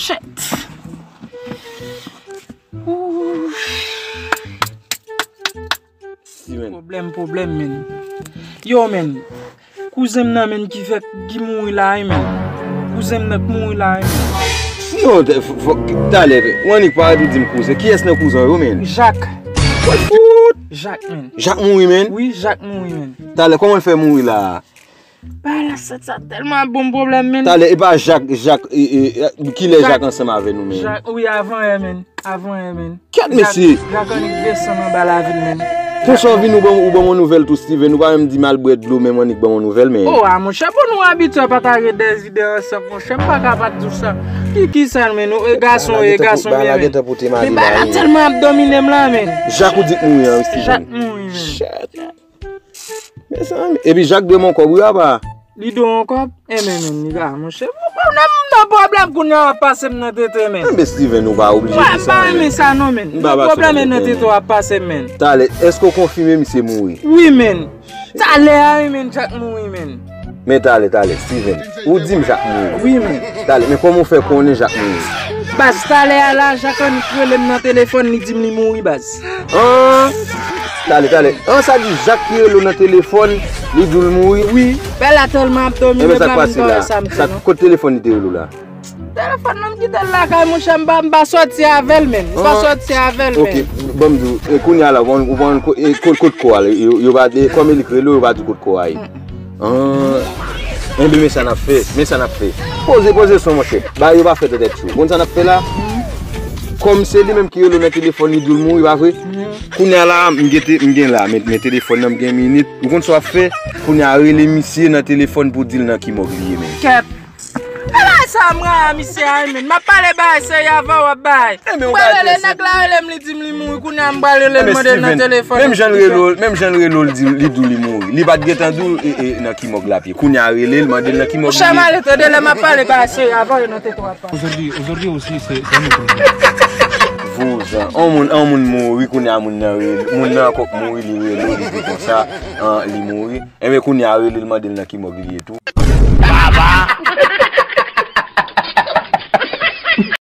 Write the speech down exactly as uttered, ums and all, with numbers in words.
Shit. Ooh. Pwoblèm, pwoblèm, men. Yo, men. Kouzen m nan, men, ki fèk, ki mouri la, wi, men. Kouzen m nan k mouri la, wi, men. Non, talè, w annik pa ret ou di m kouzen. Kiyès nan kouzen w yo, men? Jak. Jak, men. Jak mouri, men? Wi, Jak mouri, men. Talè, kòman l fè mouri la? Bagay la, sa, sa tèlman ap ban m pwoblèm, men. Talè, e pa Jak, Jak, e, e, e, kilè Jak ansanm avè nou, men? Jak, wi, avan yè, men. Avan yè, men. Kèt mesye! Jak annik desann anba lavil, men. Konsa w vin ou ban, ou ban m yon nouvèl tou, Steven. Ou pa menm di m al bwè dlo, men w annik ban m yon nouvèl, men. O, a, monchè, bon, nou abitye pataje dèzide ansanm, monchè. M pa ka pa t di w sa. Ki, ki sa, men? E gason, e gason, men. Bagay la tèlman ap domine m la, men. Jak ou di k mouri an, wi, Steven. Jak mouri, men. Shit. Mezanmi. Epi Jak dwe m yon kòb, wi, apa. Li dwe yon kòb? E men, men, li la, monchè. Bon, nan, nan pwoblèm kounye a w ap pase m nan tete, men. Enben, Steven, ou pa oblije di sa, men. M pa renmen sa, non, men. Nan pwoblèm e nan tete w ap pase m, men. Talè, èske w konfime misye mouri? Wi, men. Talè a, wi, men, Jak mouri, men. Men talè, talè, Steven. Ou di m Jak mouri. Wi, men. Talè, men kòman w fè konnen Jak mouri? Baz, talè a la, Jak annik rele m nan telefòn, li di m li mouri, baz. An! Talè, talè. An, sa di Jak ki rele w nan telefòn, li di w l mouri? Wi. Bagay la tèlman ap domine m la, m pa wè sa m fè, non. Kot telefòn li te rele w la? Telefòn nan m kite l lakay, monchè, m pa, m pa sòti avè l, men. M pa sòti avè l, men. Ok, ban m di w, e, kounye a la, ou konn, ou konn, e, kot, kot kò a, yo, yo pa, e, kòm e li k rele w, yo pa di w kot kò a ye. An. Enben, men sa n ap fè. Men sa n ap fè. Poze, poze son, monchè. Bagay yo pa fèt nan tèt yo. Konn sa n ap fè la? Kòm se li menm ki rele w nan telefòn, li di w l mouri, pa vre? Kounye a la, m gen te, m gen la, men, men telefòn nan, m gen minit. Ou konn sa w ap fè? Kounye a, rele misye nan telefòn pou w di l nan ki mòg li ye, men. Kèt. Ala sa m rayi misye a, men. M ap pale bagay serye avan w ap bay. Mwen rele nèg la, rele m, li di m li mouri. Kounye a m pral rele l, mande l nan telefòn. Menm jan l rele w, menm jan l rele w, li di w li mouri. Li pa t gentan di w, e, e, nan ki mòg l ap ye. Kounye a rele l, mande l nan ki mòg li ye. Monchè, m ale tande lè m ap pale bagay serye avan yo nan tete w ap pale. Aujourd'hui, aujourd'hui aussi, c'est, c'est un autre jour. Vouzan. On moun, on moun mouri, kounye a moun nan rele, moun nan ankò k mouri, li rele w, li di konsa, an, li mouri. Enben, kounye a rele l, mande l nan ki mòg li ye tou.